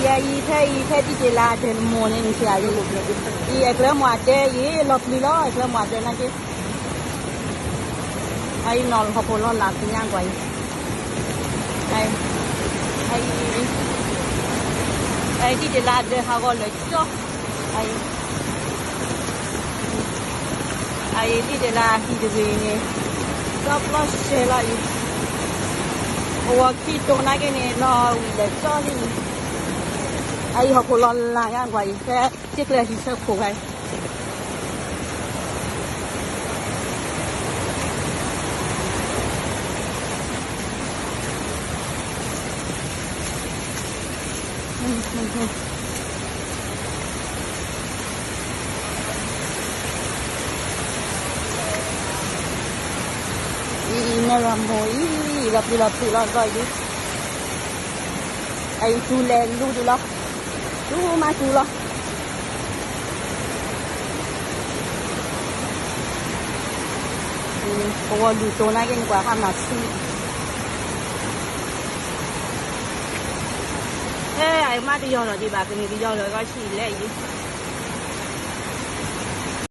အံၤဖဲအံၤ ဖဲဒံၣ်တ့ၢ်လါဒဲးတမိၢ်န့ၣ် နထံၣ်အံၤ, အံၤအကျၢၤမွၤဒဲးအံၤ လီၤပျံၤလီၤ အကျၢၤမွၤဒဲးနာ်က့, အံၤနီၢ်လီၤဟီၣ်ခိၣ်လီၤလၢ်သ့ၣ်ညါကွၢ်အံၤ, အံၤ, အံၤဒံၣ်တ့ၢ်လါဒဲးဟးဂီၤလၢာ်ကၠီ, အံၤ အအံၤဒံၣ်တ့ၢ်လါဟံၣ်တဂ့ၤန့ၣ်, ဒီပျီရှဲလီၤအံၤ, ပဝီခံတိၤနာ်က့န့ၣ် လီၤဝံၤလၢာ်ကၠီလံအံၤ, အအံၤဟီၣ်ခိၣ်လီၤလၢ်ညါကွၢ်အံၤ ဖဲစ့ကျဲဟံၣ်ဆၢခိၣ်ဂၤအံၤ အံၤ နရမိၢ်အံၤ လီၤပျံၤလီၤဖုးလီၤဒီးအံၤ, အအံၤတူၢ်လဲၤလူဒံးလီၤ, တူၢ်မးတူၢ်လီၤ, ပဝီလူၤတိၤနာ်က့န့ၣ် ပှၤဟးမၤဆူၣ်, အဲ အမါတယီၤလီၤဒံးဘၣ် ကန့ၣ်ကယီၤလီၤကီဆံးလဲၣ်အံၤ